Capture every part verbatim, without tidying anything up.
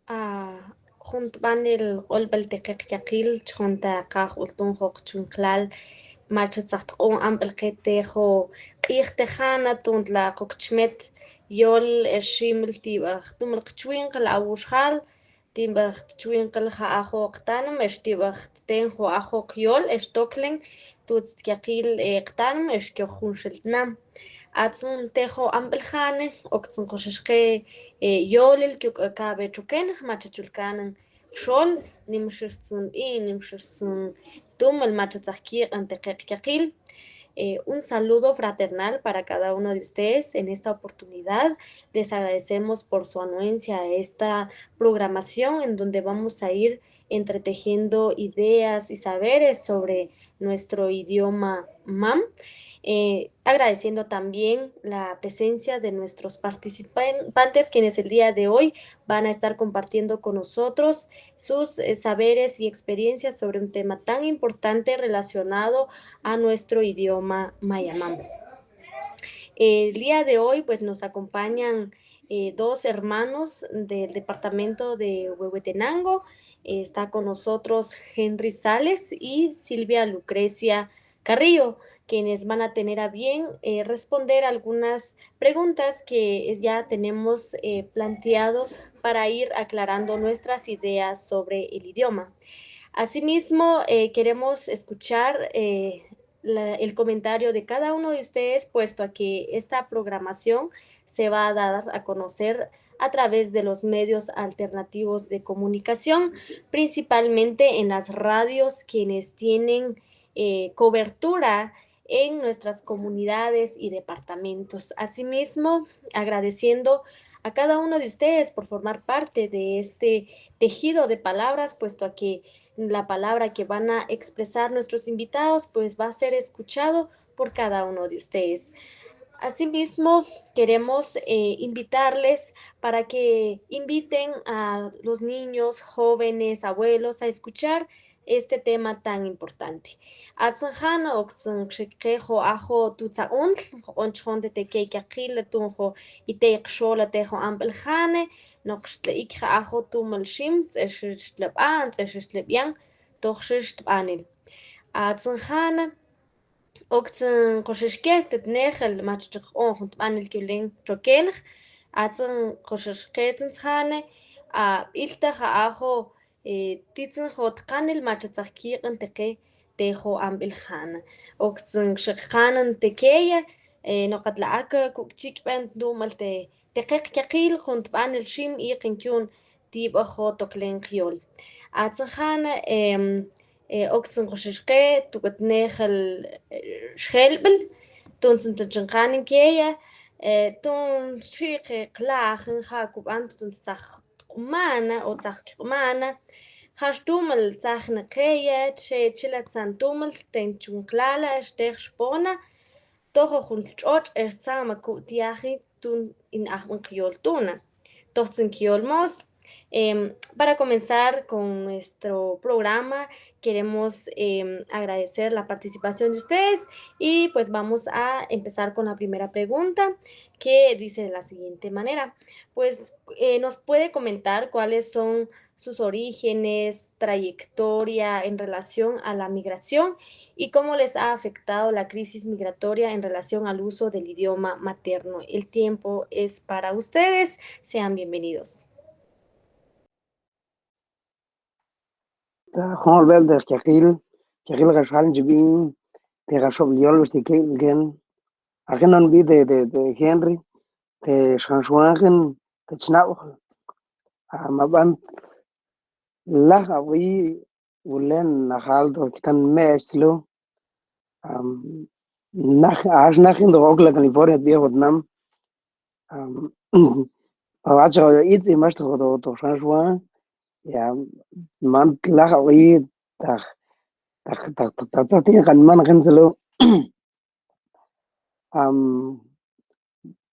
A, jun tb'anil q'olb'al teqeq yaqil, ch'jon ta qaj ul tuun joq chwinqlal, matxa tzaj tq'on amb'il qe tejo q'ij tejan a, tuuntla qok chmet yol ex xiimil ti' b'aj tumal qchwinqal awuxjal, ti' b'aj chwinqal ja' ajo qtanm ex ti' b'aj ten jo' ajo qyol ex toklen tuutz yaqil, eh, qtanm ex kyoj junxil tnam. Atzin tejo amb'il jane, oktzin qoxex qe, eh, yolil kuk' kab' choken, matxa chul kanan xol, nimxixtzin b'in, nimxixtzin tumal, matxa tzaj kiq'an teqeq yaqil. Eh, un saludo fraternal para cada uno de ustedes en esta oportunidad. Les agradecemos por su anuencia a esta programación en donde vamos a ir entretejiendo ideas y saberes sobre nuestro idioma mam. Eh, agradeciendo también la presencia de nuestros participantes, quienes el día de hoy van a estar compartiendo con nosotros sus, eh, saberes y experiencias sobre un tema tan importante relacionado a nuestro idioma maya mam. El día de hoy, pues, nos acompañan, eh, dos hermanos del departamento de Huehuetenango. Eh, está con nosotros Henry Sales y Silvia Lucrecia Carrillo, quienes van a tener a bien, eh, responder algunas preguntas que es, ya tenemos, eh, planteado para ir aclarando nuestras ideas sobre el idioma. Asimismo, eh, queremos escuchar, eh, la, el comentario de cada uno de ustedes, puesto a que esta programación se va a dar a conocer a través de los medios alternativos de comunicación, principalmente en las radios, quienes tienen, eh, cobertura en nuestras comunidades y departamentos. Asimismo, agradeciendo a cada uno de ustedes por formar parte de este tejido de palabras, puesto a que la palabra que van a expresar nuestros invitados, pues, va a ser escuchado por cada uno de ustedes. Asimismo, queremos, eh, invitarles para que inviten a los niños, jóvenes, abuelos a escuchar este tema tan importante. Atzin jane, oktzin qxi qe jo' ajo tu' tzaq'untl, joq'on ch'jon te tekey yaqil, tuun jo' itey qxol a tejo amb'il jane, noq xtla ikja ajo tumal xim, tz'ex xtla b'an, tz'ex xtla b'ian, toj xix tb'anil. Atzin jane, oktzin qoxex ke te tnejel, matxa ch'on jun tb'anil k'ulen chokenx, atzin qoxex ke tzin jane, a, b'iltaj a ajo, eh, titzin jot qanil matxa tzaj kiq'an teqe tejo amb'il jane. Oktzin xi q'anan tekeye, eh, noq atla ak kuk' chikb'an tumal te teqeq yaqil jun tb'anil xim iqin kyun ti' b'aj jot toklen qyol. Atzin jane, em, eh, oktzin qoxex ke, tu' k'u tnejel, eh, xjelb'il, tuuntzin ta chin q'anan keye, eh, tuun xi qe qlajin ja' kub'an tuun tzaj q'umana o tzaj kiq'umana, jax tumal tzajni keye, che chilatzan tumal ten chwinqlala, xtej xpona, tojo jun tx'otx' ex tzama kub' tiaji tuun in ajb'an qyol tuuna. Tojtzin kiyol mos, em, para comenzar con nuestro programa, queremos, em, agradecer la participación de ustedes y, pues, vamos a empezar con la primera pregunta, que dice de la siguiente manera. Pues, eh, ¿nos puede comentar cuáles son sus orígenes, trayectoria en relación a la migración y cómo les ha afectado la crisis migratoria en relación al uso del idioma materno? El tiempo es para ustedes. Sean bienvenidos. Ta jun olb'el te yaqil, yaqil kaxal nchib'in, te kaxob' yol b'ex te key ken. Aken non bi te, te, te Henry, te xanxuanjen, te chnab'j. A, ma b'ant laj ab'i wulen najal to kitan mextlu. Am, naj, ax najin to Oakland, California, tb'i jot tnam. Am, a, ax to itz i max to, to, to xanxuan. Ya, man laj ab'i taj, taj, taj, taj, taj, taj, taj, Am,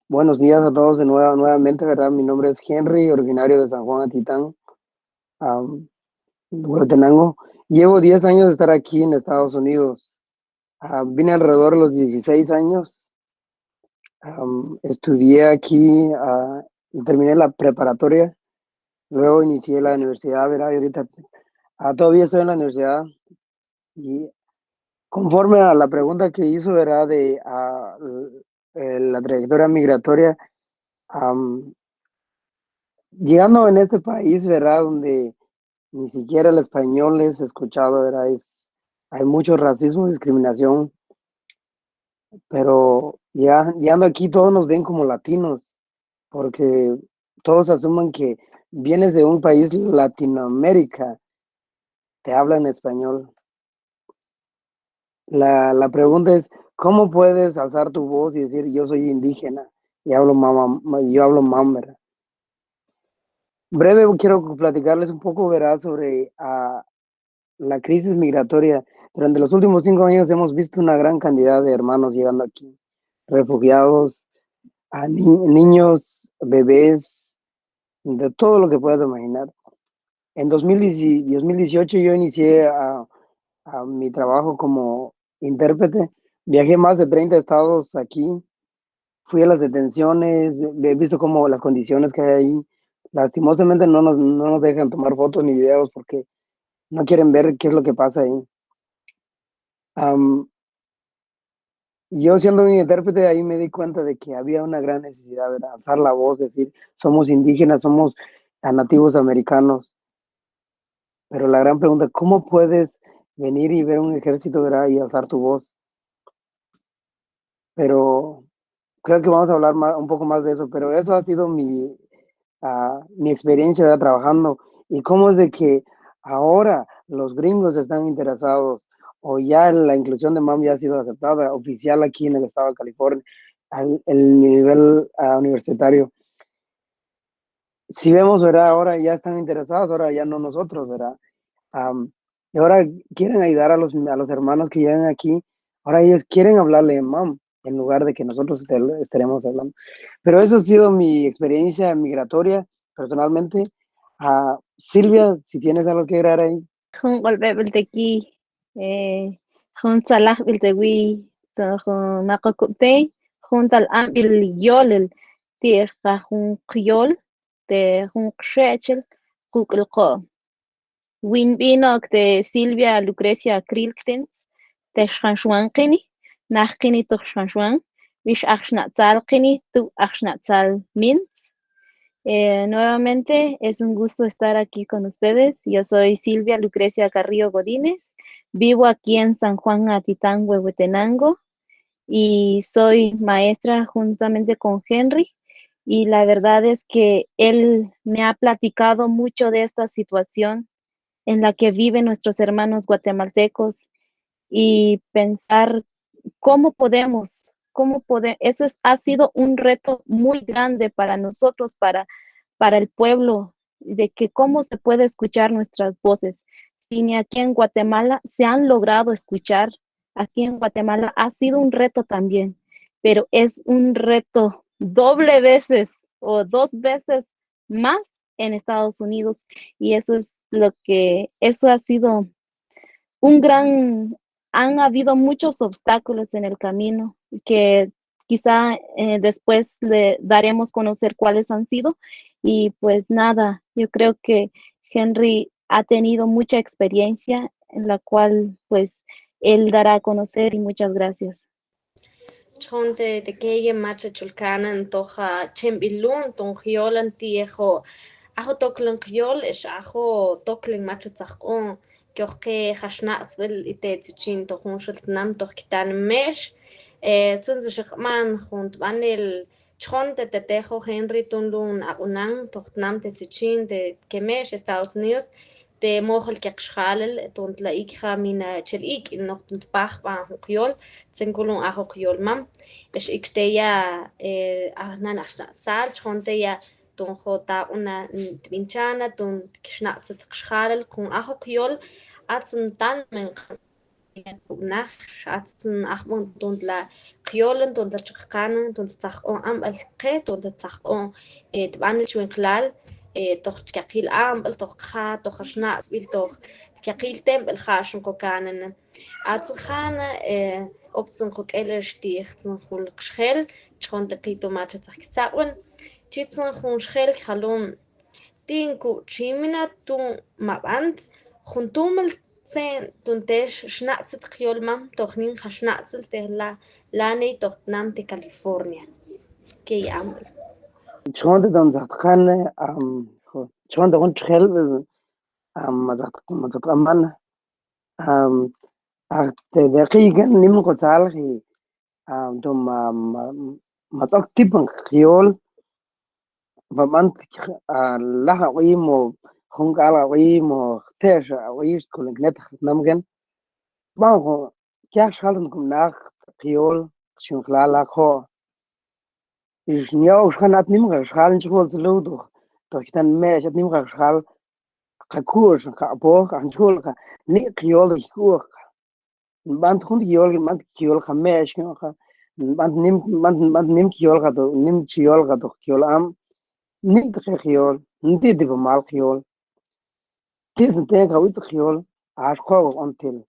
buenos días a todos de nueva, nuevamente, ¿verdad? Mi nombre es Henry, originario de San Juan Atitán, am, Huehuetenango. Llevo diez años de estar aquí en Estados Unidos. Ah, vine alrededor de los dieciséis años. Am, estudié aquí, ah, terminé la preparatoria luego inicié la universidad, ¿verdad? Y ahorita, ah, todavía estoy en la universidad. Y conforme a la pregunta que hizo, ¿verdad? De, ah, eh, la trayectoria migratoria, am, llegando en este país, ¿verdad? Donde ni siquiera el español es escuchado, ¿verdad? Es, hay mucho racismo y discriminación, pero ya, llegando aquí todos nos ven como latinos, porque todos asumen que vienes de un país Latinoamérica, te hablan español. La, la pregunta es, ¿cómo puedes alzar tu voz y decir, "Yo soy indígena y hablo mam, yo hablo mam"? Breve, quiero platicarles un poco, ¿verdad?, sobre, ah, la crisis migratoria. Durante los últimos cinco años hemos visto una gran cantidad de hermanos llegando aquí, refugiados, a ni-, niños, bebés, de todo lo que puedas imaginar. En dos mil diez, dos mil dieciocho yo inicié a, a mi trabajo como intérprete. Viajé más de treinta estados aquí. Fui a las detenciones, he visto como las condiciones que hay ahí. Lastimosamente no nos, no nos dejan tomar fotos ni videos porque no quieren ver qué es lo que pasa ahí. Am, yo siendo un intérprete, ahí me di cuenta de que había una gran necesidad, ¿verdad? Alzar la voz, decir, "Somos indígenas, somos, ah, nativos americanos". Pero la gran pregunta, ¿cómo puedes venir y ver un ejército, ¿verdad?, y alzar tu voz? Pero creo que vamos a hablar ma-, un poco más de eso, pero eso ha sido mi, ah, mi experiencia, ¿verdad?, trabajando. Y cómo es de que ahora los gringos están interesados, o ya la inclusión de mam ya ha sido aceptada, oficial aquí en el estado de California, al, el nivel, ah, universitario. Si vemos, ¿verdad?, ahora ya están interesados, ahora ya no nosotros, ¿verdad? Am, y ahora quieren ayudar a los, a los hermanos que llegan aquí, ahora ellos quieren hablarle en mam, en lugar de que nosotros este-, estaremos hablando. Pero eso ha sido mi experiencia migratoria, personalmente. Ah, Silvia, si tienes algo que agregar ahí. Jun q'olb'eb'il teki, eh, jun tzalajb'il tewi, to jun maqokub' tey, jun tal amb'il yolil, ti' jun qyol, te jun qxe'chil, quk'il qo'. Win b'in ok te Silvia Lucrecia Krilktens, te xjanxwan qini, naj qini toj xjanxwan, bix ajxnaq'tzal qini, tu' ajxnaq'tzal mints. Eh, nuevamente, es un gusto estar aquí con ustedes. Yo soy Silvia Lucrecia Carrillo Godínez, vivo aquí en San Juan Atitán, Huehuetenango, y soy maestra juntamente con Henry, y la verdad es que él me ha platicado mucho de esta situación en la que viven nuestros hermanos guatemaltecos y pensar cómo podemos, cómo pode-, eso es, ha sido un reto muy grande para nosotros, para, para el pueblo, de que cómo se puede escuchar nuestras voces. Si ni aquí en Guatemala se han logrado escuchar, aquí en Guatemala ha sido un reto también, pero es un reto doble veces o dos veces más en Estados Unidos, y eso es lo que, eso ha sido un gran, han habido muchos obstáculos en el camino que quizá, eh, después le daremos conocer cuáles han sido, y pues nada, yo creo que Henry ha tenido mucha experiencia en la cual, pues, él dará a conocer, y muchas gracias. Chon te, te keye mach'a chul kanan toj, ah, chemb'il lu'un, ton jyolan ti' e jo', ajo toklen jyol, ex ajo toklen mach'a tzaq'on, kyoj ke jaxnaq'tzb'il i te tzichin toj junxil tnam toj kitan Mex, eh, tzun xa q'man jun tb'anel chon te, te, te jo' Henry ton lu'un aq'unan toj tnam te tzichin te ke Mex, Estados Unidos, te mojel ke qxjalel, ton tla ik'ja min chel ik' noj ton tpajb'an jun qyol, tzenkul lu'un ajo qyol mam. Ex ik' teya, eh, ajnan ajxnaq'tzal, chon teya ton jo' taq'una tb'inchana, ton xnaq'tzet qxjalel, kon ajo qyol, atzun tan men q'an naj, atzun ajb'on ton tla qyolan, ton tla chuk qanan, ton tla tzaq'on amb'al qe, ton tla tzaq'on, eh, tb'anel chwinqlal, eh, toj chkaqil amb'al, toj qja, toj jaxnaq'tzb'il, toj chkaqil temb'el ja' xon qokanan. Atzun jana, eh, oktzun qok'el ex ti' jtzun jul qxjel, chon te ki' to mach'a tzaj ktzaq'wen. Chitzun jun xjel kjalon, Tin kub tshimina tun mabant jun tumel tse'en tun tex xna'tzet kiyol mam tok nin ja xna'tzet te la laney tok tnam te California. Key ambal. Chon te don zaktkane am chon te jun txelbel am ma zakt ma zakt amana am a te de kiken nim ko tzalji am tun ma ma ma tok tipan kiyol. Ba man a la ja wi mo jun kal ja wi mo tex ja wi kulen knet nam ken. Ba ko kiax xal tun kum naj kiyol xun klala ko. Ix nyaw xan at nim ka xal nchul tsuludux to kitan me at nim ka xal. Ka ku'ux ka apoj ka nchul ka ni kiyol ka ku'ux ka. Bant jun kiyol bant kiyol ka me ka bant nim bant bant nim kiyol ka to nim kiyol ka to kiyol am. Ni te kiyol ni te ba mal kiyol. Ki te ka wit kiyol ax ko ontil.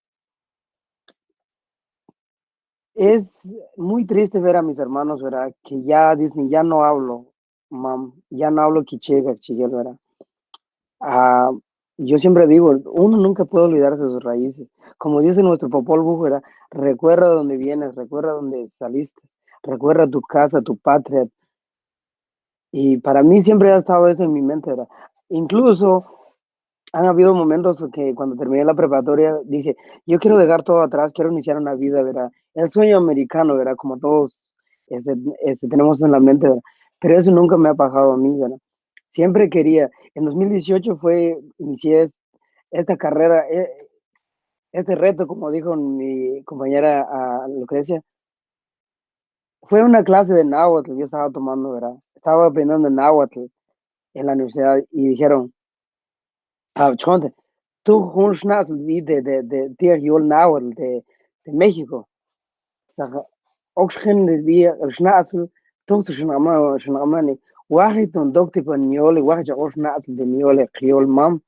Es muy triste ver a mis hermanos, ¿verdad? Que ya dicen, ya no hablo, mam, ya no hablo quiché, cachiquel, ¿verdad? Ah, yo siempre digo, uno nunca puede olvidarse de sus raíces. Como dice nuestro Popol Vuh, ¿verdad? Recuerda dónde vienes, recuerda dónde saliste, recuerda tu casa, tu patria. Y para mí siempre ha estado eso en mi mente, ¿verdad? Incluso han habido momentos que cuando terminé la preparatoria dije, yo quiero dejar todo atrás, quiero iniciar una vida, ¿verdad? El sueño americano, ¿verdad? Como todos este, este, tenemos en la mente, ¿verdad? Pero eso nunca me ha pasado a mí, ¿verdad? Siempre quería. En dos mil dieciocho fue, inicié esta carrera, eh, este reto, como dijo mi compañera ah, Lucrecia, fue una clase de náhuatl que yo estaba tomando, ¿verdad? Estaba aprendiendo náhuatl en la universidad y dijeron, ah, chonte, tu jun xna'tzul bi de, de, de, ti'ej yol náhuatl de, de México. Saka, ok xken de bi xna'tzul, tu xna'ma, xna'mani, waji tun dok tipa niole, waji chaq ok xna'tzul de niole, kiyol mam.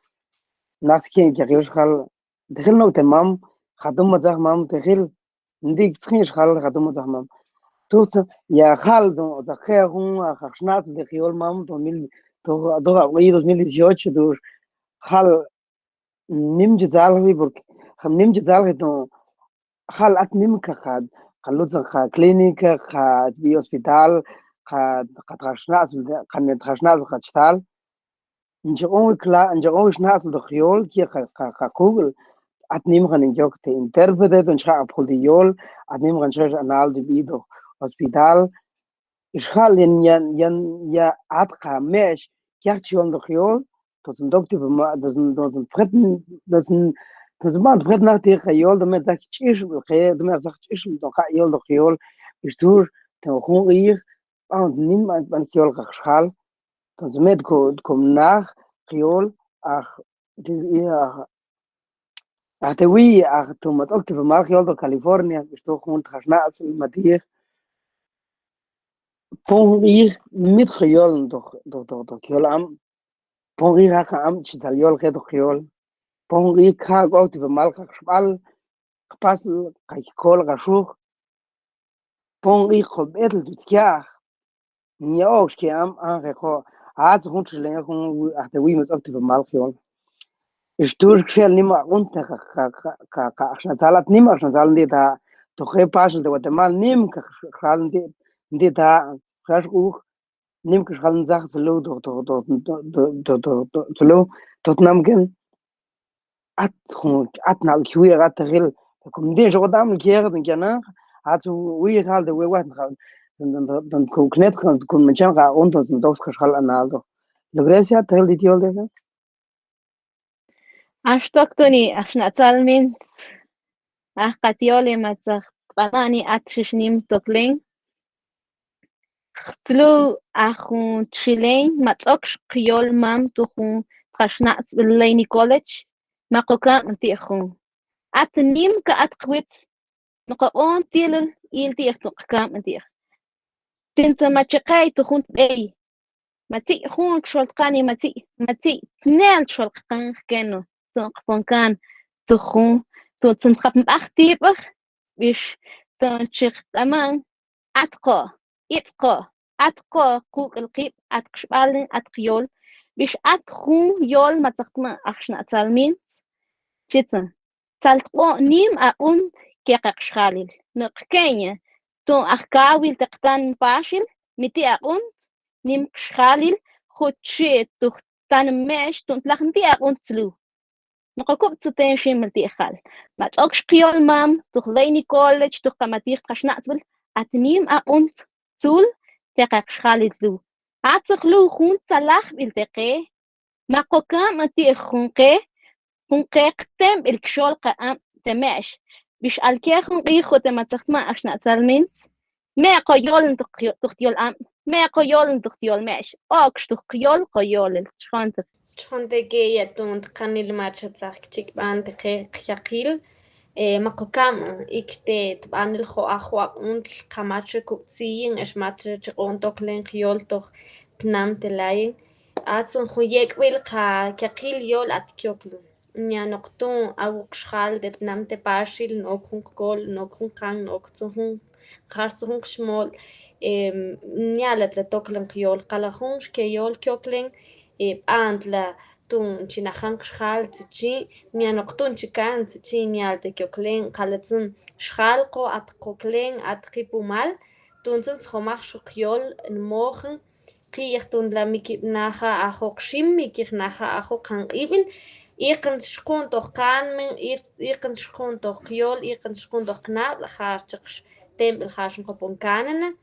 Nax kien kiakil xjal, dejil no te mam, jatum matzaj mam, dejil. Ndik txin xjal jatum matzaj mam. Tujtsa ya jal tun txajea jun a ja xna'tzul de kiyol mam dos mil, toj a w'ey dos mil dieciocho tux jal nim chi tzalji porque nim chi tzalji tun jal at nim ka ja lutsan ja clínica ja bi hospital ja ja xna'tzul ja xna'tzul ja chtal. Nchaq'on wi kla nchaq'on wi xna'tzul toj yol ki ja ja kuk'ul. At nim ja nin yok te intérprete tun chaq'on pul ti yol. At nim ja nchaq'on anal ti bi toj hospital. Ix jal yan yan yan ya at ka me'ex kiak chi yol toj yol. Toj tun dok ti ma toj tun pjet toj tun ma pjet naj ti ka yol toj me tak ch'ix ke toj me tak ch'ix toj ka yol toj yol. Ix tur toj jun ij. Ban nim ban ban kiol ka xjal. Entonces me tko tko mnaj kiol aj ti aj aj te wi aj tu matok ti ba mal kiol to California, ix to jun txaj xna'sel ma tij. Pon ij mit kiol to to to kiol am. Pon ij aj ka am chi tal yol ke to kiol. Pon ij ka k'ok ti ba mal ka xb'al. Kpasel ka kol ka xuj. Pon ij kob'etl tu tkiaj. Nya ok xke am anje ko. Atz jun txileng jun aj te wi matok ti ba mal kiol. Ix tu xel nim aq'un te ka ka ka ka xnatzal at nim ak xnatzal ndi ta to je paxel te Guatemala nim ka xal ndi ta xax uj. Nim ka xjal ntzaj txelu to to to to to txelu to tnam ken. At jun at nal kiwi at tajil. Kum ndin xokot am kiek tun kiana at wi jal de we wat tun knet kum mechan ka un tun dos ka xjal anal to. Lucrecia tajil di tiol de. Ax tok tuni, ax natsal mints, aj katiole matzaj tq'anani at xixnim toklen. Jtlu aj jun txileng matz'ok xkiol mam tu jun txaj xnaq'tzb'il leyni college, ma qokam ti'j jun. At nim ka at qwitz, noq aq'on tilel il ti'j tu qkam ti'j. Tintza ma cheqey tu jun tb'ey. Ma tsi' jun txol tqani ma tsi', ma tsi' tnel txol qkan jkenu, tun qpon kan tu jun, tun tzin txap nb'aj tib'aj b'ix, tun chi qk'aman, at qo', itz' qo', at qo' quk'il qib', at qxb'al, at qyol, Bix at jun yol ma tzakma aj xna' tsalmints, chitsa. Tsaltb'o' nim aq'unt kekaq xjalil. Nok'keña, tu' aj kawil te qtan paxil, miti' aq'unt nim xjalil, jut xi' tu' jtan me'x, tu' tlaj miti' aq'unt tslu. Nok'okub' tsuteyn ximil ti' jal. Ma ts'okx qyol mam, tu' jley ni college, tu' kamatix txa xnaq'tzb'il, at nim aq'unt tsul, te kaq xjalil tslu. Atsa jlu jun tsalajb'il te qe, ma qokam ti' jun qe, jun qe qtenb'il kxol qa'am te me'x. Bix alkej jun q'ij jut te ma tzakma aj xna' tsalmints, me' qoyol tu' qyol am, me' qoyol tu' qyol me'x, okx tu' qyol qoyolel, chxon te. Chxon te ke ya' tu' tkanil mach'a tzaj kchikb'an te qe qyaqil, eh, ma qokam ik te tb'anil jo' aj jun aq'untl qa mach'a kub' tziyin, ex mach'a chi q'oon toklen qyol toj tnam te layin. Atzun jun yek'b'il qa kyaqil yol at kyoklun. Nya noq tu' awuk xjal te tnam te paxil, nok jun qkol, nok jun qan, nok tzu jun, jar tzu jun qxmol, em, nya la tla toklen qyol, qala' jun xkeyol kyoklen, eh, b'antla tu' chi najan xjal tzu chi, nya noq tu' chi kan tzu chi, nya la te kyoklen, qala' tzun xjal qo at qoklen, at qipumal, tu' tzun tzjomaj xu qyol, nmojen, qi'j tu' tla mi kib'naja ajo qxim, mi kijnaja ajo qanq'ib'il, iqen xkun toj qanmen, iqen xkun toj qyol, iqen xkun toj qnab'l, jar chex tenb'il jar xnqopon kanana.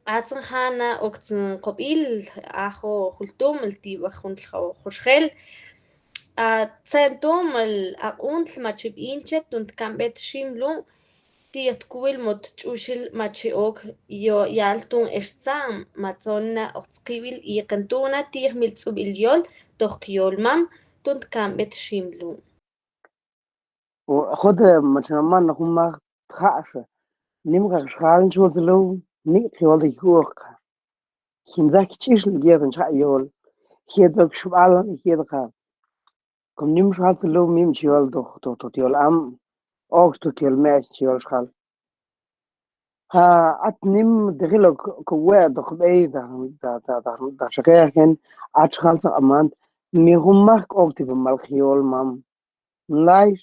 Atzun jana ok tzun qob'il ajo jultumel ti' b'aj juntl juxjel. A, tzen tumel aq'untl ma chi b'inchet tu' tkanb'et xim lu', ti' tkuwil mot ch'uxil ma chi ok yal tu' ex tzan, ma tzonna ojtzkib'il iqen tu'na ti' mil ts'ub'il yol toj qyol mam tu' tkanb'et xim lu'. Jut ma chi naman jun maj tja'xa, nim kaq xjal nchul tlu, ni' qyol te k'uj qa. Jimsaj kch'ixl kiet nchaq' yol, kiet ok xb'al, kiet qa. Kom nim xjal tlu, mim chi yol toj, toj, toj yol am, ok toj yol me'x chi yol xjal. Ja, at nim te jilok ko we' toj b'ey ta, ta, ta, ta, ta xeqejen, at xjal tzaq'amant, mi jun maj k'ok ti' pamal qyol mam. Nlayx,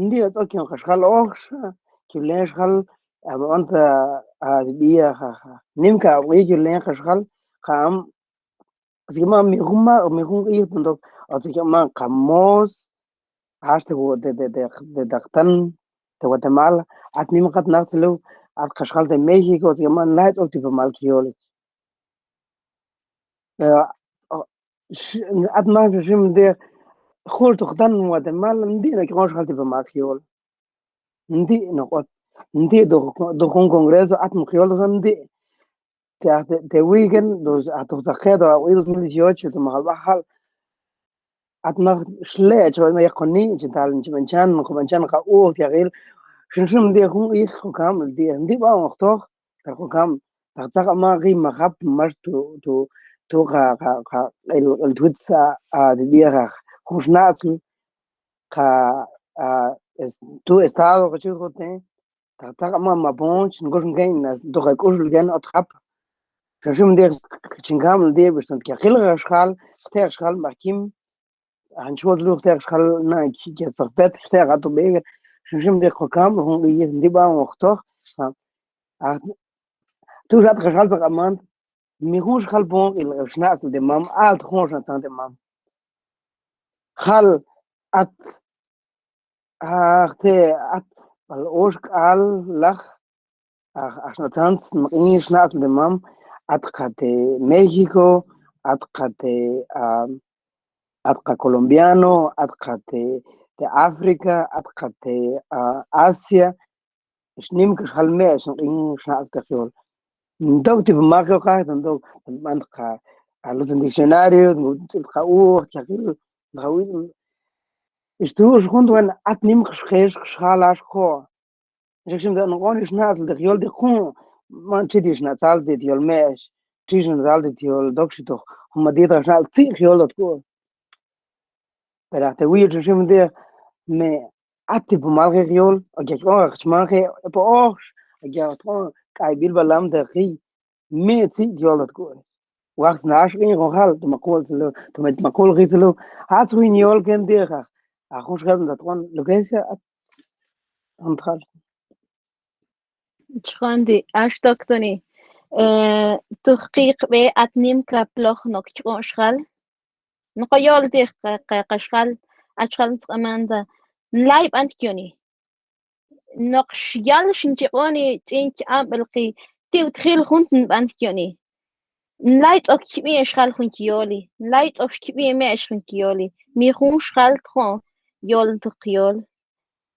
nti' atz'ok kion qa xjal ojxa, kilen xjal, a, b'ant, a, a, b'ia, ja, ja. Nim ka ab'q'i kilen qa xjal, qa am, Así que ma, mi jun ma, mi jun q'ij tun tok, así que ma, qa mos, hasta de, de, de, de, de, de, de Guatemala, at nim qa tnaq tlu, at qa xjal de México, así que ma, nlayx ok ti' pamal kiyol. Eh, o, sh-, at ma xim de, jul toj tan Guatemala, nti' no kiq'on xjal ti' pamal kiyol. Nti' no q'ot, nti' do, do jun congreso, at mqiyol do nti'. Te, te, te weekend, dos, a, toj tzaqe, toj awil dos mil dieciocho, toj majal b'ajal. At ma xle', ch'o ma yaqoni, chi tal, chi b'anchan, ma ko b'anchan, qa uj, yaqil. Xin xin, nti' jun q'ij, q'okam, nti', nti' b'an, ojtoj, ta q'okam, ta tzaq ma q'i majab, max tu, tu, tu qa, qa, qa, el, el twitz, a, a, de vieja, jun xnaq'tzl, qa, a, es-, tu estado, qa chut, jute, Ta, ta, ma, ma, pon, chin, gox, ngen, na, doqa, k'uxul, gen, ot, jap. Chin, xim, di, chin, kam, di, bix, tan, kia, jil, xjal, jteq, xjal, ma, kim, an, chwot, lu, jteq, xjal, na, ki, kia, tzaqpet, jteq, ato, bege, chin, xim, di, qo, kam, jun, di, di, ba, jtoq, a, a, tu, xat, xjal, tzaq'amant, mi, jun, xjal, pon, il, xnaq'tzl, de, mam, alt, jun, xnaq'tzan, de, mam. Jal, at, Aj te at bal oxk'al laj, aj, aj xnaq'tzan, maq'in xnaq'tzl te mam, at qa te México, at qa te, ah, at qa colombiano, at qa te, te África, at qa te, ah, Asia, Xnim ka xjal me', xnim xnaq'tzl te qyol. Ntok ti' pamal qyol qa, ntok, b'ant qa, a, lutz diccionario, ntok qa uj, chaqil, nqa wi, ix tu' xjun twan, at nim xjex xjal ax qo. Xek xim ta nq'on xnaq'tzl te qyol ti' qun, man chi ti' xnaq'tzal te qyol me', chi xnaq'tzal te qyol tok xi tok, jun ma ti' ta xnaq'tzal tzi' qyol tok. Pero a te wiy xim ti' me' at ti' pamal qe qyol, a ya q'on qachman qe pa ojx, a ya q'on k'ay bil balam te qi, me' tzi' yol ot k'u. Wax snaax k'in jun jal, to maqul selu, to met maqul jiselu. Atxuin yol ken dixa. A jun xjal ndatxon, Lucrecia, at, jun jal. Chxon ti', ax tok tuni. Eh, tuj qiqb'e at nimka ploj nok ch'on xjal. Noqo yol ti' qa, qa, qa xjal, a xjal ntsq'amanta. Nlay b'ant kyuni. Noq xyal xin chiq'oni ch'in ch'amb'el qi, ti' utjil jun nb'ant kyuni. Nlay tz'ok kyb'i xjal jun kiyoli. Nlay tz'ok kyb'i me'x jun kiyoli. Mi jun xjal txon yol tuj qyol.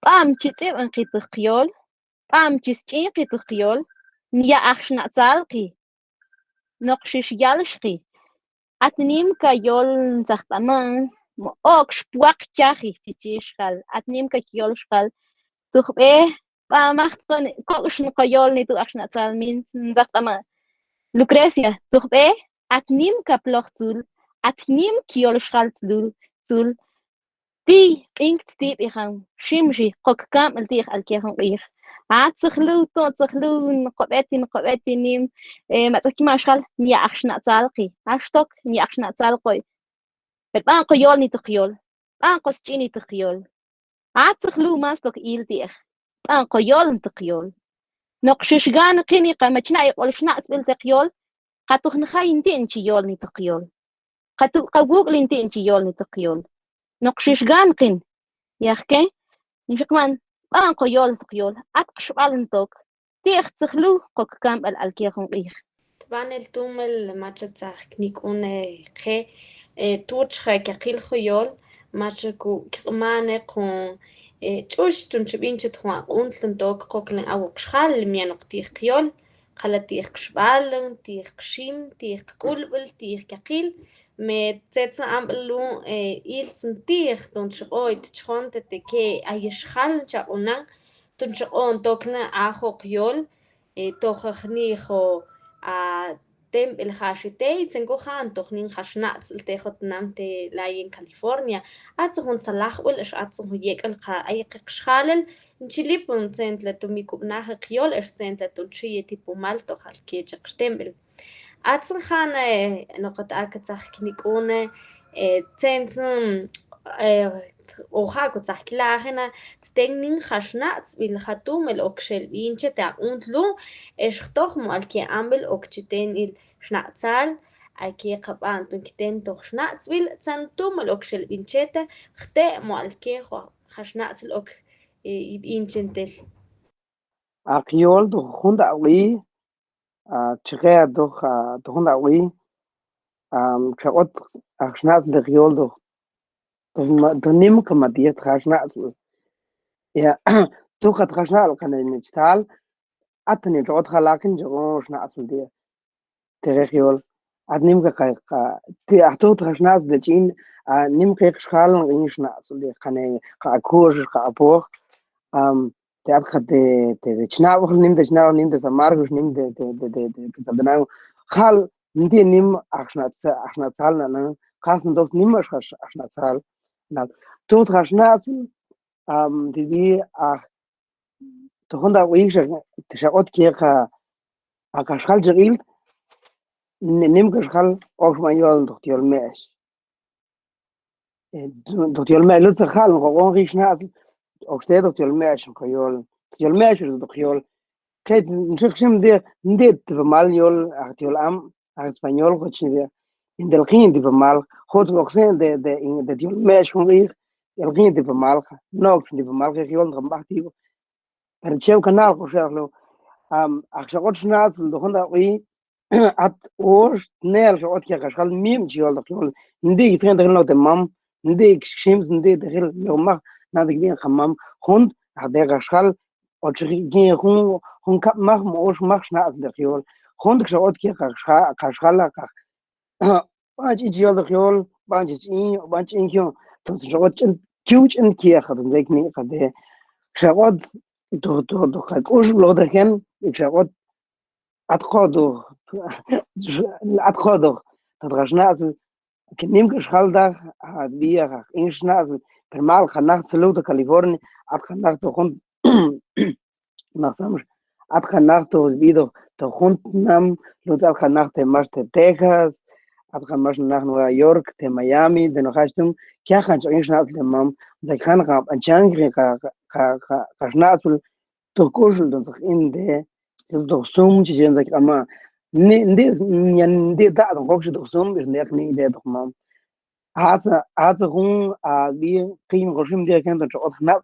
B'am chi tz'ib'an qi tuj qyol. B'am chi sch'in qi tuj qyol. Nya' aj xna'tsal qi. Noq xix yalx qi. At nimka yol ntsaj t'aman, mo okx pwaq chaji chi chi xjal. At nimka yol xjal. Tuj b'e, b'amaj txon, kok'x noqo yol ni tu' aj xna'tsal min ntsaj t'aman. Lucrecia, tuj b'e, at nimka ploj tzul, at nimka yol xjal tzul, tzul, ti' q'ink tztib' ixan, ximxi, qok kamb'el ti' alkej jun q'ij. Atxuj lu, to atxuj lu, noqo b'eti, noqo b'eti nim, eh, matz'ok kiman xjal, nya' aj xna'tsal qi. Ax tok, nya' aj xna'tsal qoy. Pero b'an qo yol ni tuj qyol. B'an qo sch'in ni tuj qyol. Atxuj lu mas tok il ti'. B'an qo yol ni tuj qyol. Noq xix gan qini qa machna' iq'ol xna'tzb'il tuj qyol, qa tuj njayi nti' nchi yol ni tuj qyol. Qa tu', qa wuk' li nti' nchi yol ni tuj qyol. Noq xix gan qin. Yaj ke, nxi qman, b'an qo yol tuj qyol. At qxb'al ntok. Ti' xtxuj lu, qok kamb'el alkej jun q'ij. Tbanel tumel macha tzaj knik'une qe, eh, tuch ja kaqil joyol, macha ku kq'mane qun, eh, ch'ux tun chib'inchet jun aq'untl ntok qoklen awok xjal, mian ok ti' qyol, qala' ti' qxb'al, ti' qxim, ti' qk'ulb'il, ti' kaqil, me tzetzan amb'il lu, eh, iltzin ti' tun chq'oy, chjon te te ke ay xjal chaq'unan, tun chq'on toklen ajo qyol, eh, tojaj nijo, a, temb'el jaxitey, tzenku jan toj nin jaxna'tzil te jotnam te layin California. Atza jun tzalajb'il, ex atza jun yek'el qa ay qeq xjalel, nchilipun tzentla tun mi kub'naj qyol, ex tzentla tun chiye tipumal tojal ke chaq xtemb'el. Atza jan, eh, noqot aka tzaj knik'une, eh, tzentzin, eh, o ja' ku tzaj kilajina, tten nin jaxna'tzb'il jatumel ok xel b'inchet te aq'untl lu, ex jtoj mo alke amb'il ok chi ten il xna'tzal, alke qab'an tun kiten toj xna'tzb'il, tzan tumel ok xel b'incheta, jte' mo alke jo' jaxna'tzb'il ok, eh, b'inchen tel. Aq yol toj jun ta' wi, a, chiqe a toj, a, toj jun ta' wi, am, chaq'ot, a, xna'tzb'il toj yol toj, toj ma-, toj nimka ma ti'ej toj xna'tzb'il. Ya, toj kat xna'tzb'il qane nechtal, at ni chaq'ot jalaqin chaq'on xna'tzb'il ti'ej. Teqeq yol, at nimka qa, qa, ti' aj toj toj xna'tzb'il te ch'in, a, nimka xjal nq'in xna'tzb'il ti'ej qane, qa akux, qa apoj, am, te at qa te, te, te chnab'oj, nim te chnab'oj, nim te samargo, nim te, te, te, te, te, te sabdanango. Jal, nti' nim aj xna'tza-, aj xna'tzal nanan, qas ntok nim aj xna'tzal. Na, toj toj xna'tzb'il, am, ti bi, aj, toj jun ta' wi xa, te xaq'ot ke qa, a, qa xjal chaq'ilt, ni-, nimka xjal, ok xman yol toj yol me'x. Eh, toj yol me'x, lutza jal, nq'oq'on jix xna'tzb'il, ok xte toj yol me'x, nq'o yol, toj yol me'x, toj yol. Ke, nxi xim ti', nti' tipamal yol, a, toj yol am, a, español, ko chi ti', ntel qin tipamal, jot ko xen te, te, te yol me'x, jun q'ij, ntel qin tipamal, no, ok xen tipamal, ke yol, nq'an b'aj ti', pero cheb' kanal, ko xe'lo, am, a, xaq'ot xna'tzb'il, toj jun ta' wi, at ox, tneel, xaq'ot ke qa xjal mim, chi yol, toj yol, nti' xen te jil no te mam, nti' xim, nti' te jil, no maj, na te kb'in qa mam, jun, a, te qa xjal, o chi jin jun, jun kab' maj, mo ox maj, xna'tzb'il toj yol, jun, xaq'ot ke qa xa-, qa xjal, qa, b'an ch'in chi yol toj yol, b'an ch'in, b'an ch'in kiw, toj xaq'ot ch'in, kiw ch'in kiya qa, toj tek ni qa te, xaq'ot, toj, toj, toj qa k'uxb'il toj ken, xaq'ot, at q'odu, at q'odu, toj qa xna'tzb'il, ke nimka xjal taj, a, bi a, q'in xna'tzb'il, pero mal qanaj txeluw toj California, at qanaj toj jun, naj samx, at qanaj toj bi toj, toj jun tnam, lutza at qanaj te max te Texas, Atxa max naj Nueva York, te Miami, te nojastum, kiakan ch'in xna'tsbel te mam, te kan ka b'an chanki ka, ka, ka, ka xna'tsbel, toj k'uxul, entonces, inde, toj sum, chi chen sak ama. Ni, ndi, nyan, ndi ta, toj kok, toj sum, is nek ni, inde, toj mam. Atsa, atsa jun, a, bi, kin, koxim, ndi, ken, toj, toj, nab.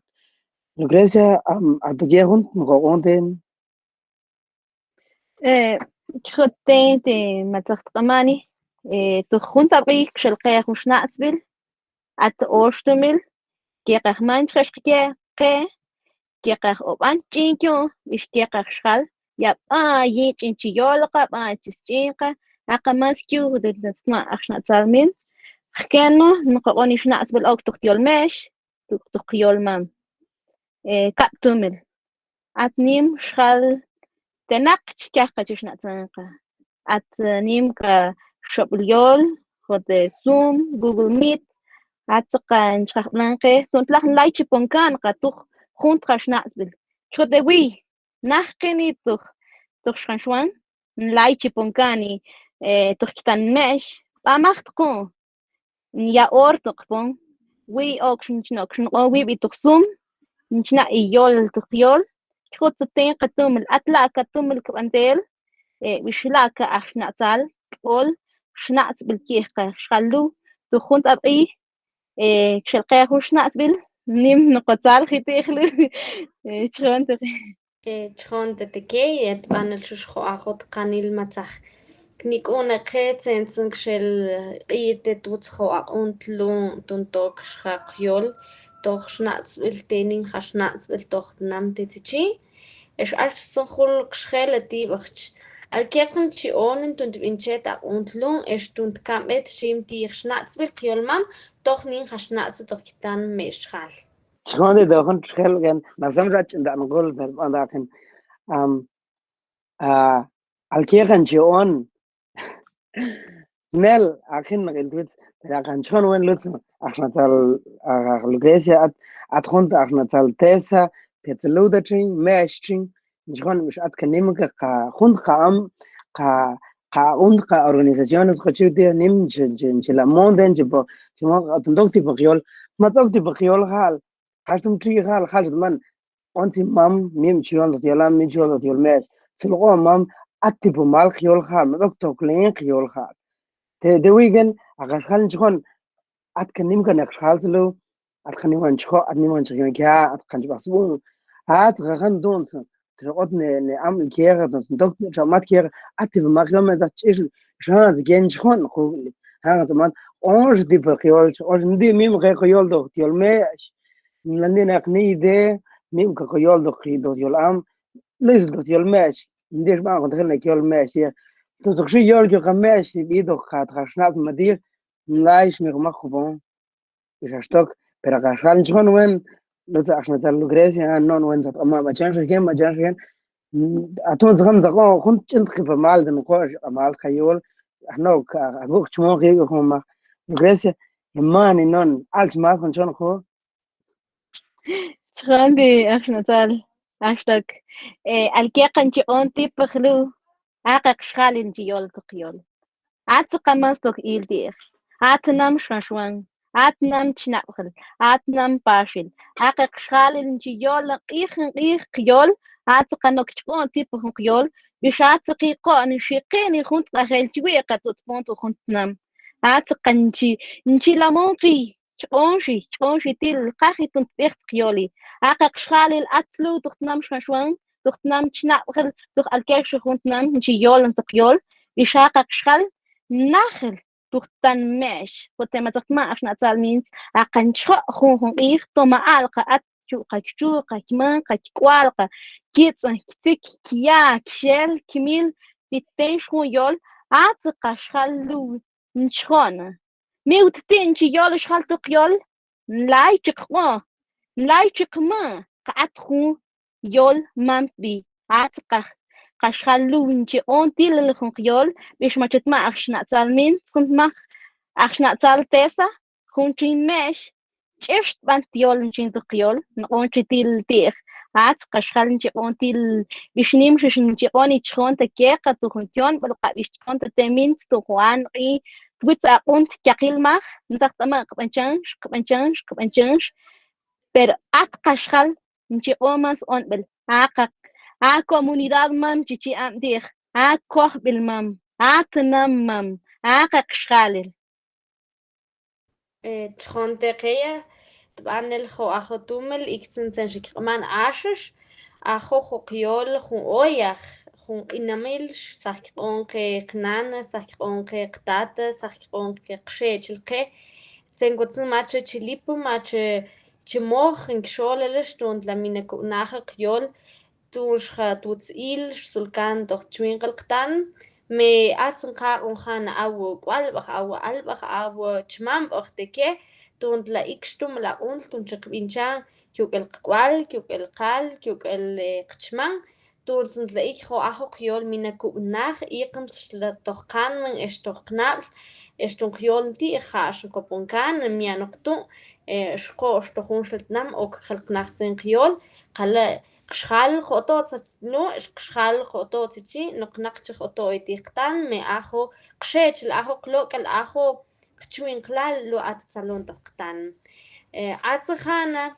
Lucrecia, am, a, toj, jun, toj, jun, ten. Eh, ch'xote, te, matsaj, toj, amani. Eh, toj jun ta bi, k'xel ke, jun xna'tsbel. At oxtumil, kieqaj manchaj, ke, ke, kieqaj ob'an ch'in kyun, bix kieqaj xjal, ya b'ay ch'in chi yolqa, b'ay chi sch'inqa, aqa mas kyuj, de, de, sma, aj xna'tsal min. Jkenu, nok'oni xna'tsbel ok toj yol mex, toj, toj yol mam. Eh, kab' tumil. At nim xjal te naq chi kiaqa chi xna'tsanqa. At, eh, nim ka xob'ul yol, jot, eh, Zoom, Google Meet, at saq ka nchajb'lanke, tun tlaj nlay chi ponkanka toj jun tja xna'tsbel. Ch'xote wi, naj keni toj, toj xjan xwan, nlay chi ponkani, eh, toj ktan mex, b'amaj toj, ya or toj pon, wi ok xn-, xnok, xnok, wi bi toj Zoom, nchna' i yol toj yol, ch'xote ten ka tumil, at la' ka tumil ka b'antel, eh, bix la' ka aj xna'tsal, k'ol, xna'tsbel kiej ka, xjal lu, toj jun ta bi, eh, k'xel ke jun xna'tsbel, nim noqotsal jiti' jlu, eh, ch'xon toj. Eh, ch'xon tete key, et b'anel xux jo' ajot qanil matsaj. Knik'u'un ek tsentsn k'xel, eh, q'it te tuts jo' aq'untl lu'un tun tok xjaq yol, toj xna'tsbel te nin ja xna'tsbel toj tnam te tzichi. Ex ax snjul k'xel ti' b'ajch. Alkeqan chi onin tun tb'inchet aq'untl lu'un, ex tun tkamb'et xim ti' xna'tsbel yol mam, toj nin ja xna'tsbel toj ktan mex xjal. Ch'xon ti' toj jun txjel gen, nasam xa ch'in ta' nqul, per b'an ta' gen, am, a, alkeqan chi on. Nel, akin naqil twits, pero akan ch'xon wen luts, ax natsal, a, Lucrecia, at, at jun ta ax natsal Tesa, Petsaluda ch'in, Mex ch'in, ch'xon mix at kanimka ka, jun ka am, ka, ka un ka organizaciones, ka chi ti nim, chi, chi, chi la monden, chi po, chi mo, at ndok ti po yol, ma tsok ti po yol jal, Jastum txijal, jal chutman. Ontsi mam, mim chi yol toj yol am, mim chi yol toj yol mex. Sulq'o mam, at tipo mal yol jal, ma dok toklen yol jal. Te, te wigen, akax jal ch'xon, at kanim kan ak jal sulu, at kanim kan ch'xo, at nim kan ch'xo kia, at kan ch'bax sbu. At kajan dun, Tx'oq'ot ne, ne am kiexa, entonces, ntok, tx'amat kiexa, at tipo mal yol me ta ch'ixl, xan, gen ch'xon, jugli. Jan, tx'amat, onx tipo yol, onx, ndi mim ke yol toj yol mex. Nlandi naq ni ide, mim ke yol toj, toj yol am, luis toj yol mex. Ndi xban kon toj yol mex, ya. Entonces, xi yol ke mex, bi toj ka, ka xna'tsbel ma di, nlay xmi ko mak jubon. Ix ax tok, pero akax jal ch'xon wen, luts ax natsal Lucrecia, a, non wen, txat ama, ma chan xgen, ma chan xgen. Mm, atun txam txakon, jun ch'in txipa mal, den ko, ama ka yol, a, no, ka, a, guk ch'mon, ki, guk ma. Lucrecia, i mani non, al ch'mat, jun ch'on, ko. Ch'xon ti', ax natsal, ax tok. Eh, alkeqan chi on ti po jlu, akaq xjalil chi yol toj yol. At saq ka mas toj il ti'. At nam xanxwan. At nam chnab'jil. At nam paxil. Akaq xjalil chi yol, q'ij, q'ij yol. At saq ka nok ch'on ti po jun yol. Bix at saq ki q'on, xi q'in jun tb'ajel chi wi' ka tut pon toj jun tnam. At saq ka nchi, nchi lamon ki. Ch'on xi, ch'on xi til, kaji tun tb'ej toj yoli. Akaq xjalil at lu toj tnam xanxwan. Toj tnam chnab'jil, toj alkex jun tnam, nchi yol, toj yol, bix akaq xjal, najil, toj tan mex, jot te matsaj tma, ax natsal mints, akan ch'xo, jun, jun q'ij, toma alqa, at, chu, ka, chu, ka, kman, ka, k'ual, ka, kits'an, ktsik, kya, kxel, kmil, ti ten jun yol, at saq ka xjal lu, nch'xon. Miwt ti' nchi yol xjal toj yol, nlay chi q'o, nlay chi q'ma, ka at jun yol mam tbi, at saq ka, ka xjal lu nchi on til jun yol, bix machut ma ax natsal min, txunt ma ax natsal Tesa, jun chin mex, ch'ix tban yol nchin toj yol, nq'on chi til ti'j, at saq ka xjal nchi q'on til, bix nim xix nchi q'on ich'xon ta kieqa toj jun kion, bal ka bix ch'on ta temin, toj Juan, i, twitz aq'unt kyaqil maj, ntzaj tama' kb'anchanx, kb'anchanx, kb'anchanx. Pero at qaxjal nchi q'oman s-onb'il, a kaq, a comunidad mam chi chi' am ti'j, a kojb'il mam, a tnam mam, a kaq xjalil. Eh, ch'jon tekeya, tb'anel jo' ajo tumel, iktzin tsen xi kq'aman axux, ajo jo' qyol jun oyaj, jun q'inamil, tzaj kq'oon qe qnan, tzaj kq'oon qe qtat, tzaj kq'oon qe qxechil qe, tsen kotzin mach chi lip, mach chi moj, nkixolel, xtun tla mina kub'naj qyol, tun xa twutz il, xsulkan toj chwinqal qtan, me atz nqaq'on jan aw k'walb'aj, aw alb'aj, aw chmamb'aj teke, tun tla ik xtumel aq'untl, tun chi qb'inchan, kyuk'el qk'wal, kyuk'el qal, kyuk'el, eh, qchman, tun tla ik jo' ajo qyol mina kub'naj, iqm toj qanmen, ex toj qnab'l, ex tun qyol nti', ja' xnqopon kan, mya' noq tu', eh, xqo' xtojun xel tnam, ok jel qnaj sin qyol, qala' qxjal jo'to' tsa, no, qxjal jo'to' tsa chi, noq naqchaj oto' eti qtan, me ajo qxechil, ajo qlok'el, ajo qchwinqlal, lu' at tsalon toj qtan. Eh, atz jana,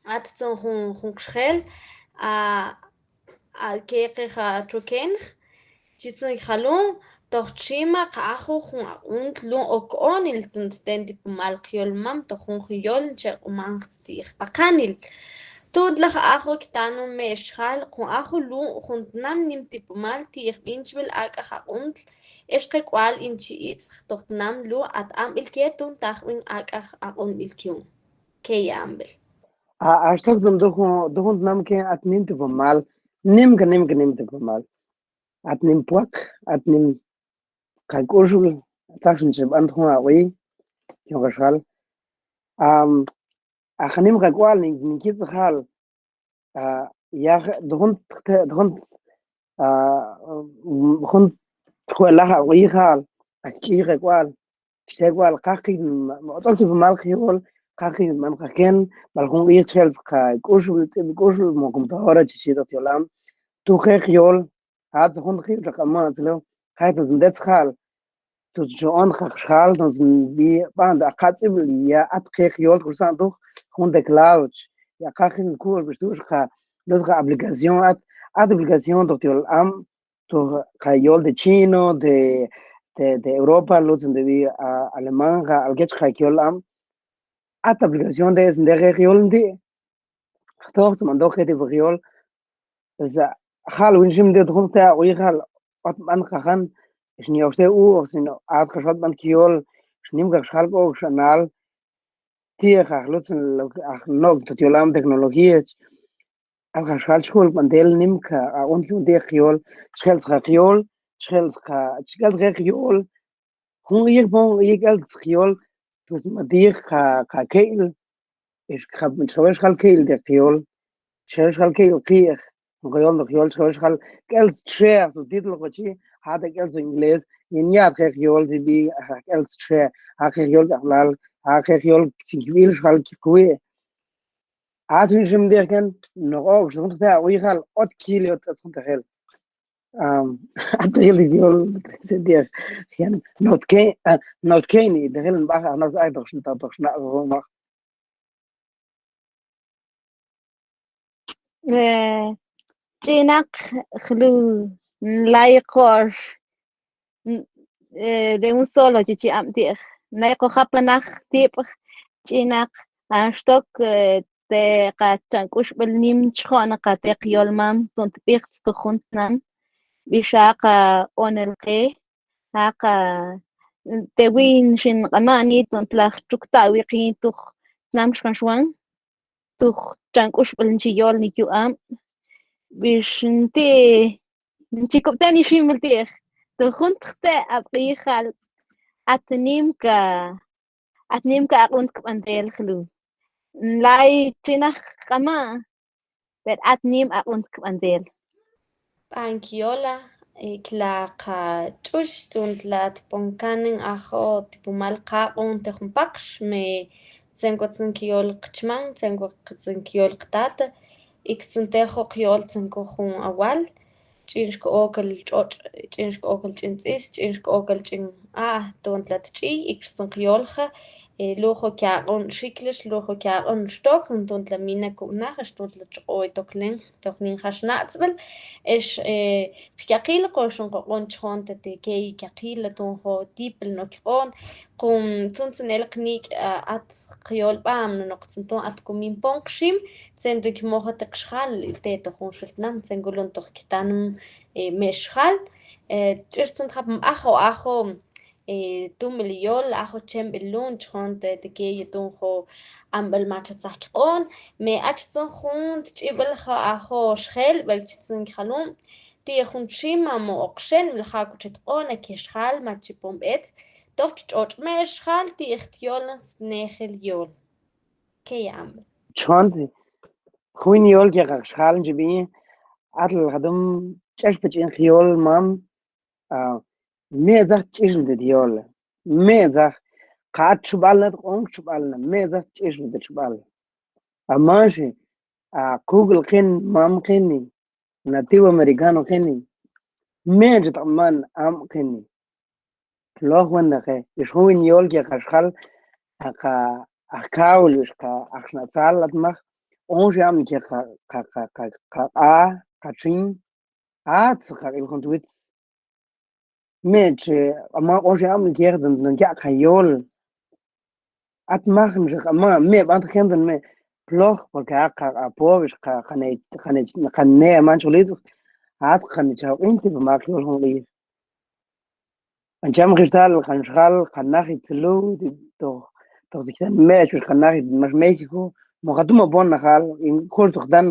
at tson jun, jun qxjel, a, a, ke qe ja' chokenx, chi tson jalun, toj chima qa ajo jun aq'untl lu' ok onil tun ten tipumal qyol mam, toj jun jun yol nche q'umanx ti' jpaqanil. Tun tla ja' ajo ktanun me xjal, jun ajo lu' jun tnam nim tipumal ti' jb'inchb'il ak'aj aq'untl, ex qe k'wal in chi itz'j toj tnam lu' at amb'il ke tun tajb'in ak'aj aq'unb'il kyun. Key amb'il. A, axtok dun dujun, dujun tnam ke at nim tipumal, nim ka, nim ka, nim tipumal. At nim pwaq, at nim qa k'uxb'il, txax nche b'ant jun aq'uy, jun qa xjal. Am, a, qa nim qa k'wal, nin, nin kitz' jal. A, ya, dujun, dujun, a, jun txwelaj aq'uy jal, a, k'iy qa k'wal. Xte k'wal, qaqi, ma, ma, otok tipumal qyol, qaqi, man qaken, bal jun q'ij chel qa k'uxb'il, tz'ib' k'uxb'il, mo computadora, chi chi toj yol am. Tu' qe qyol, a, txon jun q'ij, txak'ama, tzlo, jay, tut ndet jal, tut chon qa xjal, tut nbi, b'an, a, qa tz'ib'il, ya, at qe qyol, kursan, tu', jun teclado, ya, qaqi, kul, bix, tu', qa, lut qa aplicación, at, at aplicación, toj yol am, toj qa yol de chino, de, de, de Europa, lutz ndebi, a, alemán, qa alkech qa yol am. At aplicación de, de qe yol nti'. Jtoj, txman toj qe tipo yol. Pues, a, jal win xim nti' toj jun te aq'uy jal, ot b'an qajan, xni ox te u, ox xin, at qa xot b'an yol, xnim qa xjal k'o, xanal. Ti' qa lutz, lo, a, nok, toj yol am tecnología, a, qa xjal chkul b'antel nim ka, a, un yun ti' yol, chk'el qa yol, chk'el qa, chk'el qa yol, jun yik, jun yik el yol, pues ma ti' qa, qa ke'il, ex qa, chk'el xjal ke'il ti' yol, chk'el xjal ke'il qi'j, jun yol, jun yol, chk'el xjal, k'el txe, a, subtítulo ko chi, ja' te k'el su inglés, yin ya te yol, ti bi, a, k'el txe, ja' te yol, k'ajlal, ja' te yol, chinkbil xjal, kiqwi'. A, tun xim di'j ken, no, ok, xun te aq'uy jal, ot kili, ot, ot xun te jel. Am, at jil yol, se di'j, ken, not ke, a, not ke ni, de jil baja, no, ay, toj, toj, toj, na, no. Eh, ch'inaq jlu, nlay qox, n-, eh, de un solo chi chi am ti'j. Nlay qox japanaj tib'j, ch'inaq, axtok, eh, te qa txan k'uxb'il nim chjo'n qa te qyol mam, tun tb'ijtz toj jun tnam, bix a qa onel qe, a qa te win xin q'amani, tun tla jchuk ta' wiqin tuj tnam Xkanxwan, tuj txan k'uxb'il nchi yol ni yu am, bix nti', nchi kub' te ni ximil ti'j, tuj jun tjte' ab'q'i jal, at nim ka, at nim ka aq'unt kb'antel jlu. Nlay ch'inaq q'ama', per at nim aq'unt kb'antel. B'an kyola, eh, kla qa tx'ux, tun tla tpon kanin ajo tipumal qaq'un te jun pakx, me txen kotzin kyol qchman, txen kotzin kyol qtat, iktzin te jun qyol txen ko jun awal, ch'in xk'okel tx'otx', ch'in xk'okel ch'in tz'is, ch'in xk'okel ch'in A, tuuntla tch'iy, ikx tzun qyolja, e, lujo kyaq'un xiklix, lujo kyaq'un xtok, tuuntla mina kub' naj, tuuntla ch'oy toklen, toklen ja xnaq'tzb'il, ex, e, qyaqil qo xun qoq'on chjon te, te key yaqil, tuun jo tipil no kyq'on, qun tzun tzun el qnik', a, at qyol b'am, no, noq tzun tun at kumin pon qxim, tzen tun kymojat te qxjal, il te to jun xil tnam, tzen kulun to jtanm, e, me' xjal, e, ch'ix tzun tjap mb'aj o ajo, e, tumil yol, ajo chemb'il lun, chjon te, te key tun jo amb'il mach'a tzaj kyq'on, me ach tzun jun tch'ib'il jo ajo xjel, b'el chi tzun kjalum, ti' jun chima mo oqxen, b'el ja' kuchi tq'on, a kexjal, ma chi pon b'et, toj kch'och' me' xjal, ti' jtyol, nejel yol. Key amb'il. Chjon ti', jun yol k'eq xjal nchib'i, atl jadum ch'ex pach'in jyol mam, a, me' tzaj ch'ixli te yol. Me' tzaj, ka at xb'alna, q'on xb'alna, me' tzaj ch'ixli te xb'al. A manxi, a, kuk'l qin mam qini, nativo americano qini, me' chi taq'man am qini. Loj wen daqe, ix jun yol k'eq xjal, a, ka, a, kawil ix ka, a, xnaq'tzal at maj, onxi am k'eq ka, ka, ka, ka, ka, a, ka chin, a, tzaq ka, il jun twitz. Me' chi, a, ma, onxi am k'eq dun, dun k'eq ka yol. At maj nix a, ma, me' b'ant ken dun me', ploj, porque a, ka, a, pobres, ka, ka ne, ka ne, ka ne, a, manch, a, ka ne, chaw, inti, pa, ma, yol, jun, li. An cham jixtal, kan xjal, kan najit tselud, toj, toj tiktan me'x, kan najit max México, mo katum a bon najal, in kux toj dan,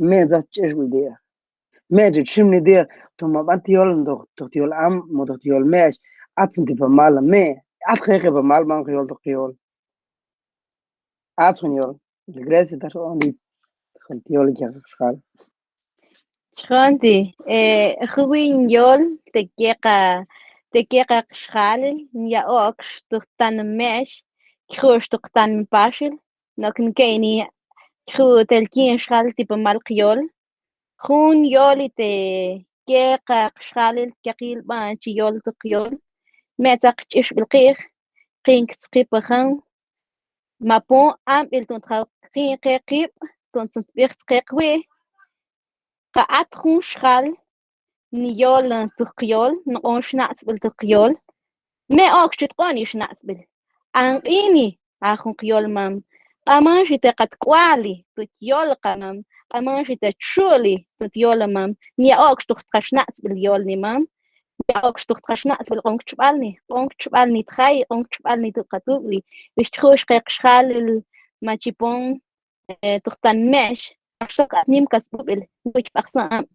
me' tzaj ch'ixli di'ex. Me' ch'ixli di'ex, toj ma b'ant yol, toj, toj yol am, mo toj yol me'x, at sin ti pa mal, me', at jeje pa mal, man yol toj yol. At jun yol. Gracias, ta jun yol k'eq xjal. Chjon ti', e, jun yol te k'eq, te k'eq xjalil, ya okx toj tanme'x, k'uxi toj tanpaxil, nok nkeyni k'uxi tel kin xjal ti pa mal qyol. Jun yol te k'eq xjalil, k'eqil b'an chi yol toj yol. Me' tzaq ch'ixb'il qi'j, qin ktzqi pajan, ma pon amb'il tun tjaw qin qe qib', tun tzun tb'ij tzqe qwi', ka at jun xjal, ni yol toj yol, ni q'on xnaq'tzb'il toj yol, me' okx chi tq'on ix naq'tzb'il. An q'ini, a jun qyol mam, q'amanxi te kat k'uali, tut yol qa mam, q'amanxi te txu'li, tut yol mam, ni a okx toj txa xnaq'tzb'il yolni mam, ni a okx toj txa xnaq'tzb'il q'on kchb'alni, q'on kchb'alni txay, q'on kchb'alni tut qa tub'li, bix k'uxi qe xjalil ma chi pon, e, toj tanme'x, axa ka at nim ka sb'ub'il, k'uch b'aqsan am,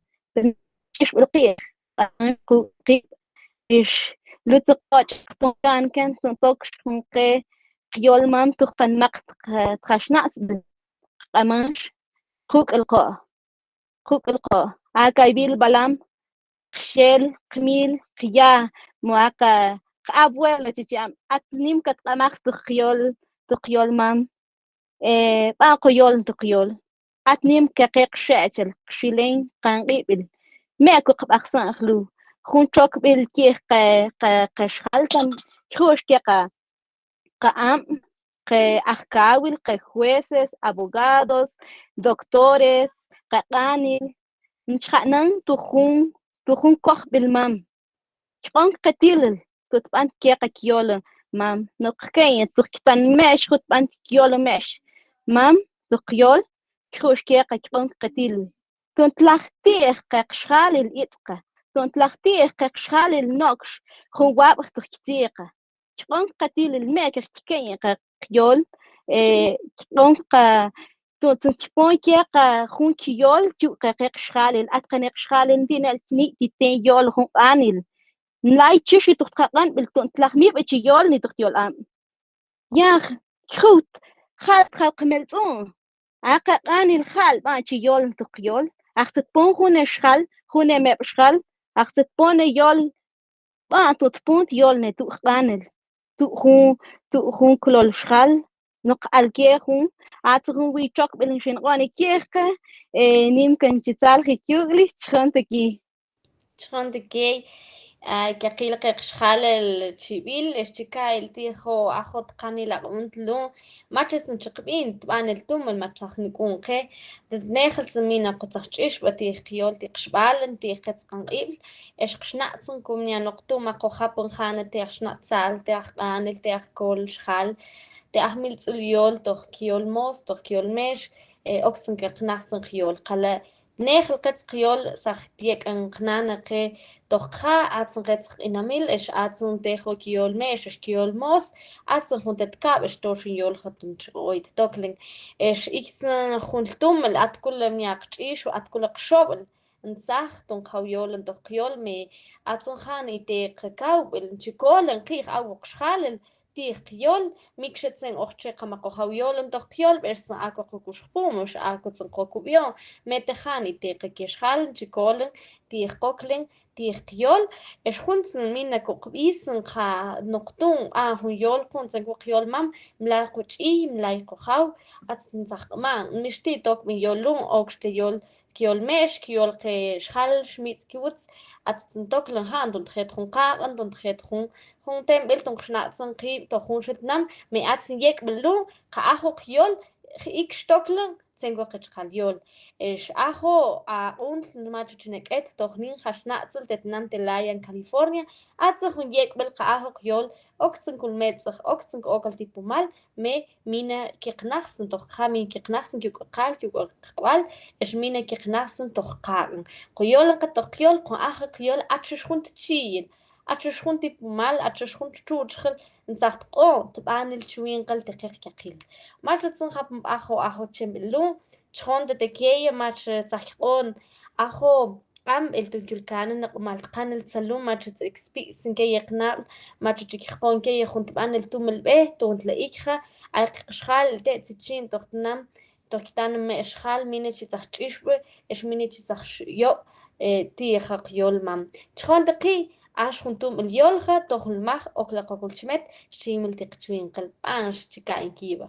ch'ixb'il qi'j, q'an qu' qib', ix, lutz qoch', q'on kan ken, tun tokx jun qe, qyol mam, toj tanmaq txa xnaq'tzb'il, q'amanx, quk'il qo', quk'il qo', a kay bil balam, qxel, qmil, qya, mo a qa, qa abuelo, chichi am, at nim kat q'amaq toj yol, toj yol mam, e, b'an qo yol toj yol. At nim ke qe qxe'chel, qxilen, qanq'ib'il. Me' kuk b'aqsan jlu. Jun chokb'il k'ij qe, qe, qe xjal tam, k'uxi ke qa, qa am, qe ajkawil, qe jueces, abogados, doctores, qe q'anil, nchja'nan tu jun, tu jun kojb'il mam. K'onk qe tilil, tut b'an ke qa kyol mam, no qkein, tut ktan me'x, tut b'an kyol me'x mam, tut kyol, k'uxi ke qa k'onk qe tilil. Tun tlaj ti'ej qe qxjalil it'qa, tun tlaj ti'ej qe qxjalil nokx, jun wab'j tut kti'eqa. K'onk qe tilil me' ke kkein qe qyol, e, k'onk qa, tun, tun kpon ke qa jun kiyol, k'uxi qe qxjalil, at qe ne qxjalil, tinel tni' ti ten yol jun q'anil. Nlay chixi tut qaq'anb'il tun tlaj mib'e chi yolni tut yol am. Yax, k'uxi, jal, jal qmeltz'un. A qe q'anil jal b'an chi yol tut yol. Ax tzet pon june xjal, june meb'xjal. Ax tzet pone yol b'an tut pon yolne tu' q'anil. Tu' jun, tu' jun klol xjal. Noq alke jun, a tzet jun wi chokb'il xin q'oni ki'ejke, e, nim kan chi tzalji k'u'li, chjon teki. Chjon tekey. Ay, keqil qe qxjalel Chib'il, ex chi ka'yil ti' jo' ajo tqanil aq'untl lun, matxetzin chi qb'in tb'anel tumel matxaj nuk'un qe, tnejel tzin mina qutzaj ch'ixb'al ti' qyol ti' qxb'alen ti' qetz q'anq'ib'l, ex qxnaq'tzin kum niya' noq tum a qojapun jana ti' aj xnaq'tzal, ti' aj q'anil, ti' aj kol xjal, ti' aj miltz'ul yol, toq kiyol mos, toq kiyol mex, eh, oktzin keqnajtzin qyol. Qala' tnejel qetz qyol, saj tyek'an qnana qe toq ja' atzin qetz q'inamil, ex atzin tejo kiyol mex, ex kiyol mos, atzin jun tet kab', ex toxin yol jatun chi q'oy toklen. Ex iktzin jun tumel, at kul mi aq ch'ixb'al, at kul aq xob'el, ntzaj ton qjaw yolan toq qyol, me atzin jana ite qkawb'il, chi kolan qi'j awoq xjalel, ti' qyol, mikxa tzin ojtxe kama qojaw yolan toq qyol, b'ex tzin ako qokux jpum, ex ako tzin qokub' yoon, me te jana ite qekexjalel, chi kolan, ti' qoklen, ti' qyol, ex jun tzin mina kuk' qb'isin qa noq tum a jun yol qun tzin kuk' yol mam, mlay qoch'iy, mlay qojaw, atzin tzaj q'ma'n, mixti' tokb'in yol lun, okxte yol kiyol mex, kiyol qe xjal xmitz' kiwutz, atzin toklen ja' ton tjet jun qaq'an, ton tjet jun, jun temb'il ton qxnaq'tzin qib' to jun xitnam, me atzin yek'b'il lun, qa ajo qyol, ikx toklen, tzin k'o qe chkal yol. Ex ajo aq'untl matxa chi nek'et, toj nin ja' xnaq'tzil te tnam te layan California, atzin jun yek'b'il qa ajo qyol, oktzin kul metz'aj, oktzin k'okal tipumal, me mina keqnajtzin toq qja, mina keqnajtzin kuk' qk'al, kuk' qk'ual, ex mina keqnajtzin toq qaq'an. Qu yolan qe toq qyol, qu ajo qyol, atxix jun tchiyil, atxix jun tipumal, atxix jun txutxjil, ntzaj tq'oon tb'anil chwinqal te qeq yaqil. Matxa tzin japun b'ajo ajo chemb'il lun, chjon te te keye, matxa tzaj kiq'oon ajo q'amb'il ton kul kanana, q'umal tqanil tzalum, matxa tz'ik spik'sin keye qnab'l, matxa chik jq'oon keye jun tb'anil tumil b'e, ton tla ikxa, ay qxjalil te' tzichin toq tnam, toq kitan me' xjal, mina chi tzaj ch'ixb'al, ex mina chi tzaj yob', eh, ti' jaq yol mam. Chjon te qi', ax jun tumil yol ja', tojol maj, okla qokol chmet, ximil ti' qchwinqal b'anx chi ka'in kib'a.